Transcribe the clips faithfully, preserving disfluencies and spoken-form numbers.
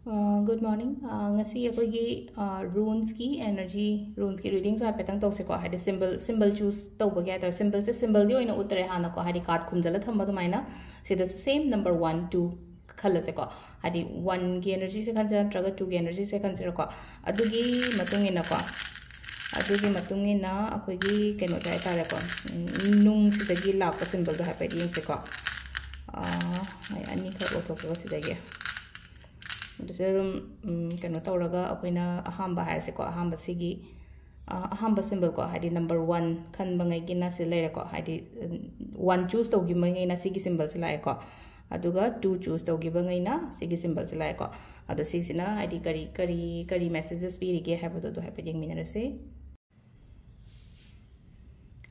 Good morning. Ngasi ꯑꯩꯈꯣꯏꯒꯤ ꯔꯨꯟꯁꯀꯤ energy, ꯔꯨꯟꯁꯀꯤ ꯔꯤꯗꯤꯡꯁꯨ ꯍꯥꯏꯐꯦꯠꯇꯪ ꯇꯧꯁꯦꯀꯣ. ꯍꯥꯏꯗꯤ ꯁꯤꯝꯕꯜ, ꯁꯤꯝꯕꯜ ꯆꯨꯁ ꯇꯧꯕꯒꯤ ꯍꯥꯏꯇꯥꯔꯦ, ꯁꯤꯝꯕꯜꯁꯦ ꯁꯤꯝꯕꯜꯗꯤ ꯑꯣꯏꯅ ꯎꯠꯇ꯭ꯔꯦ ꯍꯥꯟꯅꯀꯣ, ꯍꯥꯏꯗꯤ ꯀꯥꯔꯗ ꯈꯨꯝꯖꯤꯜꯂ ꯊꯝꯕ ꯑꯗꯨꯃꯥꯏꯅ. ꯁꯤꯗꯁꯨ ꯁꯦꯝ ꯅꯝꯕꯔ ꯋꯥꯟ, ꯇꯨ ꯈꯜꯂꯁꯦꯀꯣ. ꯍꯥꯏꯗꯤ ꯋꯥꯟꯒꯤ ꯑꯦꯅꯔꯖꯤꯁꯦ ꯈꯟꯁꯤꯔꯥ ꯅꯠꯇ꯭ꯔꯒ ꯇꯨꯒꯤ ꯑꯦꯅꯔꯖꯤꯁꯦ ꯈꯟꯁꯤꯔꯥꯀꯣ. ꯑꯗꯨꯒꯤ ꯃꯇꯨꯡ ꯏꯟꯅꯀꯣ, ꯑꯗꯨꯒꯤ ꯃꯇꯨꯡ ꯏꯟꯅ ꯑꯩꯈꯣꯏꯒꯤ ꯀꯩꯅꯣꯁꯦ ꯍꯥꯏꯇꯥꯔꯦꯀꯣ, ꯅꯨꯡꯁꯤꯗꯒꯤ ꯂꯥꯛꯄ ꯁꯤꯝꯕꯜꯗꯣ ꯍꯥꯏꯐꯦꯠ ꯌꯦꯡꯁꯦꯀꯣ. ꯑꯩ ꯑꯅꯤꯈꯛ ꯂꯧꯊꯣꯛꯀꯦꯀꯣ ꯁꯤꯗꯒꯤ. ꯑꯗꯨꯁꯦ ꯑꯗꯨꯝ ꯀꯩꯅꯣ ꯇꯧꯔꯒ ꯑꯩꯈꯣꯏꯅ ꯑꯍꯥꯝꯕ ꯍꯥꯏꯔꯁꯦꯀꯣ, ꯑꯍꯥꯝꯕ ꯁꯤꯒꯤ ꯑꯍꯥꯝꯕ ꯁꯤꯝꯕꯜꯀꯣ, ꯍꯥꯏꯗꯤ ꯅꯝꯕꯔ ꯋꯥꯟ ꯈꯟꯕꯉꯩꯒꯤꯅ ꯁꯤ ꯂꯩꯔꯦꯀꯣ. ꯍꯥꯏꯗꯤ ꯋꯥꯟ ꯆꯨꯁ ꯇꯧꯈꯤꯕꯉꯩꯅ ꯁꯤꯒꯤ ꯁꯤꯝꯕꯜꯁꯦ ꯂꯥꯛꯑꯦꯀꯣ. ꯑꯗꯨꯒ ꯇꯨ ꯆꯨꯁ ꯇꯧꯈꯤꯕꯉꯩꯅ ꯁꯤꯒꯤ ꯁꯤꯝꯕꯜꯁꯦ ꯂꯥꯛꯑꯦꯀꯣ. ꯑꯗꯣ ꯁꯤꯁꯤꯅ ꯍꯥꯏꯗꯤ ꯀꯔꯤ ꯀꯔꯤ ꯀꯔꯤ ꯃꯦꯁꯦꯖꯦꯁ ꯄꯤꯔꯤꯒꯦ ꯍꯥꯏꯕꯗꯣ ꯑꯗꯨ ꯍꯥꯏꯐꯦꯠ ꯌꯦꯡꯃꯤꯟꯅꯔꯁꯦ.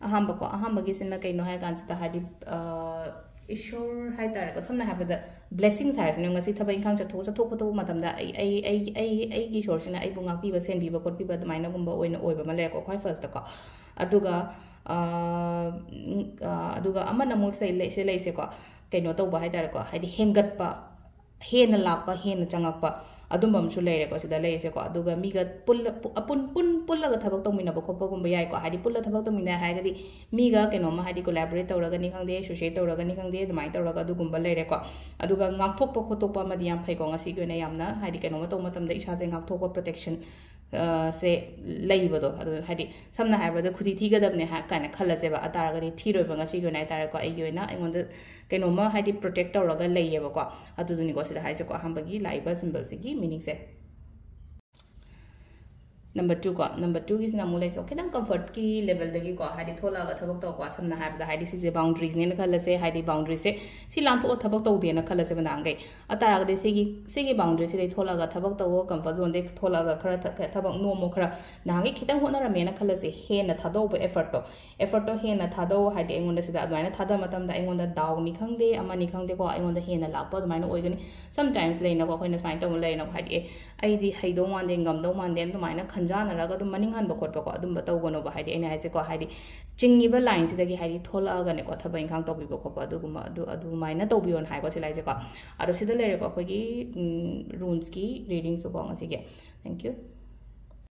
ꯑꯍꯥꯝꯕꯀꯣ, ꯑꯍꯥꯝꯕꯒꯤꯁꯤꯅ ꯀꯩꯅꯣ ꯍꯥꯏ ꯀꯥꯟꯁꯤꯗ, ꯍꯥꯏꯗꯤ ꯏꯁꯣꯔ ꯍꯥꯏ ꯇꯥꯔꯦꯀꯣ, ꯁꯝꯅ ꯍꯥꯏꯔꯕꯗ ꯕ꯭ꯂꯦꯁꯤꯡꯁ ꯍꯥꯏꯔꯁꯤꯅꯦ. ꯉꯁꯤ ꯊꯕꯛ ꯏꯪꯈꯥꯡ ꯆꯠꯊꯣꯛ ꯆꯠꯊꯣꯛ ꯈꯣꯠꯇꯣꯛꯄ ꯃꯇꯝꯗ ꯑꯩ ꯑꯩ ꯑꯩꯒꯤ ꯑꯩꯒꯤ ꯑꯩꯒꯤ ꯏꯁꯣꯔꯁꯤꯅ ꯑꯩꯕꯨ ꯉꯥꯛꯄꯤꯕ ꯁꯦꯟꯕꯤꯕ ꯈꯣꯠꯄꯤꯕ ꯑꯗꯨꯃꯥꯏꯅꯒꯨꯝꯕ ꯑꯣꯏꯅ ꯑꯣꯏꯕ ꯑꯃ ꯂꯩꯔꯦꯀꯣ, ꯈ꯭ꯋꯥꯏ ꯐꯥꯔꯁꯇꯀꯣ. ꯑꯗꯨꯒ ꯑꯗꯨꯒ ꯑꯃꯅ ꯑꯃꯨꯛ ꯁꯤ ꯂꯩꯁꯦꯀꯣ, ꯀꯩꯅꯣ ꯇꯧꯕ ꯍꯥꯏ ꯇꯥꯔꯦꯀꯣ, ꯍꯥꯏꯗꯤ ꯍꯦꯟꯒꯠꯄ, ꯍꯦꯟꯅ ꯂꯥꯛꯄ, ꯍꯦꯟꯅ ꯆꯪꯉꯛꯄ, ꯑꯗꯨꯝꯕ ꯑꯃꯁꯨ ꯂꯩꯔꯦꯀꯣ ꯁꯤꯗ ꯂꯩꯔꯤꯁꯦꯀꯣ. ꯑꯗꯨꯒ ꯃꯤꯒ ꯄꯨꯜꯂ ꯑꯄꯨꯟ ꯄꯨꯟ ꯄꯨꯜꯂꯒ ꯊꯕꯛ ꯇꯧꯃꯤꯟꯅꯕ ꯈꯣꯠꯄꯒꯨꯝꯕ ꯌꯥꯏꯀꯣ. ꯍꯥꯏꯗꯤ ꯄꯨꯜꯂ ꯊꯕꯛ ꯇꯧꯃꯤꯟꯅꯩ ꯍꯥꯏꯔꯒꯗꯤ ꯃꯤꯒ ꯀꯩꯅꯣꯝꯃ ꯍꯥꯏꯗꯤ ꯀꯣꯂꯥꯕꯣꯔꯦꯠ ꯇꯧꯔꯒꯅꯤ ꯈꯪꯗꯦ, ꯑꯦꯁꯣꯁꯤꯌꯦꯠ ꯇꯧꯔꯒꯅꯤ ꯈꯪꯗꯦ, ꯑꯗꯨꯃꯥꯏꯅ ꯇꯧꯔꯒ ꯑꯗꯨꯒꯨꯝꯕ ꯂꯩꯔꯦꯀꯣ. ꯑꯗꯨꯒ ꯉꯥꯛꯊꯣꯛꯄ ꯈꯣꯠꯇꯣꯛꯄ ꯑꯃꯗꯤ ꯌꯥꯝ ꯐꯩꯀꯣ. ꯉꯁꯤꯒꯤ ꯑꯣꯏꯅ ꯌꯥꯝꯅ ꯍꯥꯏꯗꯤ ꯀꯩꯅꯣꯝꯃ ꯇꯧꯕ ꯃꯇꯝꯗ ꯏꯁꯥꯁꯦ ꯉꯥꯛꯊꯣꯛꯄ, ꯄ꯭ꯔꯣꯇꯦꯛꯁꯟ ꯁꯦ ꯂꯩꯕꯗꯣ. ꯑꯗꯨ ꯍꯥꯏꯗꯤ ꯁꯝꯅ ꯍꯥꯏꯔꯕꯗ ꯈꯨꯗꯤ ꯊꯤꯒꯗꯕꯅꯦ ꯍꯥꯏ ꯀꯥꯏꯅ ꯈꯜꯂꯁꯦꯕ. ꯑꯗꯨ ꯇꯥꯔꯒꯗꯤ ꯊꯤꯔꯣꯏꯕ. ꯉꯁꯤꯒꯤ ꯑꯣꯏꯅ ꯍꯥꯏꯇꯥꯔꯦꯀꯣ, ꯑꯩꯒꯤ ꯑꯣꯏꯅ ꯑꯩꯉꯣꯟꯗ ꯀꯩꯅꯣꯝꯃ ꯍꯥꯏꯗꯤ ꯄ꯭ꯔꯣꯇꯦꯛ ꯇꯧꯔꯒ ꯂꯩꯌꯦꯕꯀꯣ. ꯑꯗꯨꯗꯨꯅꯤꯀꯣ ꯁꯤꯗ ꯍꯥꯏꯁꯦꯀꯣ, ꯑꯍꯥꯟꯕꯒꯤ ꯂꯥꯛꯏꯕ ꯁꯤꯝꯕꯜꯁꯤꯒꯤ ꯃꯤꯅꯤꯡꯁꯦ. ꯅꯝꯕꯔ ꯇꯨ ꯀꯣ, ꯅꯝꯕꯔ ꯇꯨꯒꯤꯁꯤꯅ ꯑꯃꯨꯛ ꯂꯩꯁꯦ ꯈꯤꯇꯪ ꯀꯝꯐꯔꯠꯀꯤ ꯂꯦꯕꯦꯜꯗꯒꯤꯀꯣ, ꯍꯥꯏꯗꯤ ꯊꯣꯛꯂꯛꯑꯒ ꯊꯕꯛ ꯇꯧꯔꯛꯄ, ꯁꯝꯅ ꯍꯥꯏꯔꯕꯗ ꯍꯥꯏꯗꯤ ꯁꯤꯁꯦ ꯕꯥꯎꯟꯗ꯭ꯔꯤꯁꯅꯦꯅ ꯈꯜꯂꯁꯦ. ꯍꯥꯏꯗꯤ ꯕꯥꯎꯟꯗ꯭ꯔꯤꯁꯦ ꯁꯤ ꯂꯥꯟꯊꯣꯛꯑ ꯊꯕꯛ ꯇꯧꯗꯦꯅ ꯈꯜꯂꯁꯦꯕ ꯅꯍꯥꯟꯈꯩ. ꯑꯗꯨ ꯇꯥꯔꯒꯗꯤ ꯁꯤꯒꯤ ꯁꯤꯒꯤ ꯕꯥꯎꯟꯗ꯭ꯔꯤꯁꯤꯗꯩ ꯊꯣꯛꯂꯛꯑꯒ ꯊꯕꯛ ꯇꯧꯋꯣ, ꯀꯝꯐꯔꯠ ꯖꯣꯟꯗꯩ ꯊꯣꯛꯂꯛꯑꯒ ꯈꯔ ꯊ- ꯊꯕꯛ ꯅꯣꯝꯃꯣ, ꯈꯔ ꯅꯍꯥꯟꯈꯩ ꯈꯤꯇꯪ ꯍꯣꯠꯅꯔꯝꯃꯦꯅ ꯈꯜꯂꯁꯦ, ꯍꯦꯟꯅ ꯊꯥꯗꯧꯕ ꯑꯦꯐꯔꯠꯇꯣ, ꯑꯦꯐꯔꯠꯇꯣ ꯍꯦꯟꯅ ꯊꯥꯗꯧ. ꯍꯥꯏꯗꯤ ꯑꯩꯉꯣꯟꯗ ꯁꯤꯗ ꯑꯗꯨꯃꯥꯏꯅ ꯊꯥꯗꯕ ꯃꯇꯝꯗ ꯑꯩꯉꯣꯟꯗ ꯗꯥꯎꯅꯤ ꯈꯪꯗꯦ, ꯑꯃꯅꯤ ꯈꯪꯗꯦꯀꯣ, ꯑꯩꯉꯣꯟꯗ ꯍꯦꯟꯅ ꯂꯥꯛꯄ ꯑꯗꯨꯃꯥꯏꯅ ꯑꯣꯏꯒꯅꯤ. ꯁꯝꯇꯥꯏꯝꯁ ꯂꯩꯅꯀꯣ, ꯑꯩꯈꯣꯏꯅ ꯁꯨꯃꯥꯏꯅ ꯇꯧꯕ ꯂꯩꯅꯀꯣ, ꯍꯥꯏꯗꯤ ꯑꯦ, ꯑꯩꯗꯤ ꯍꯩꯗꯧ ꯃꯥꯟꯗꯦ, ꯉꯝꯗꯧ ꯃꯥꯟꯗꯦ ꯑꯗꯨꯃꯥꯏꯅ ꯈꯟꯖꯥꯟꯅꯔꯒ ꯑꯗꯨꯝ ꯃꯅꯤꯡ ꯍꯟꯕ ꯈꯣꯠꯄꯀꯣ, ꯑꯗꯨꯝꯕ ꯇꯧꯒꯅꯣꯕ꯫ ꯍꯥꯏꯗꯤ ꯑꯩꯅ ꯍꯥꯏꯁꯦꯀꯣ, ꯍꯥꯏꯗꯤ ꯆꯤꯡꯉꯤꯕ ꯂꯥꯏꯟꯁꯤꯗꯒꯤ ꯍꯥꯏꯗꯤ ꯊꯣꯛꯂꯛꯑꯒꯅꯦꯀꯣ, ꯊꯕꯛ ꯏꯪꯈꯥꯡ ꯇꯧꯕꯤꯕ ꯈꯣꯠꯄ ꯑꯗꯨꯒꯨꯝꯕ, ꯑꯗꯨ ꯑꯗꯨꯃꯥꯏꯅ ꯇꯧꯕꯤꯌꯣꯅ ꯍꯥꯏꯀꯣ ꯁꯤ ꯂꯥꯏꯁꯦꯀꯣ꯫ ꯑꯗꯣ ꯁꯤꯗ ꯂꯩꯔꯦꯀꯣ ꯑꯩꯈꯣꯏꯒꯤ ꯔꯨꯟꯁꯀꯤ ꯔꯤꯗꯤꯡꯁꯨꯀꯣ ꯉꯁꯤꯒꯤ꯫ Thank you꯫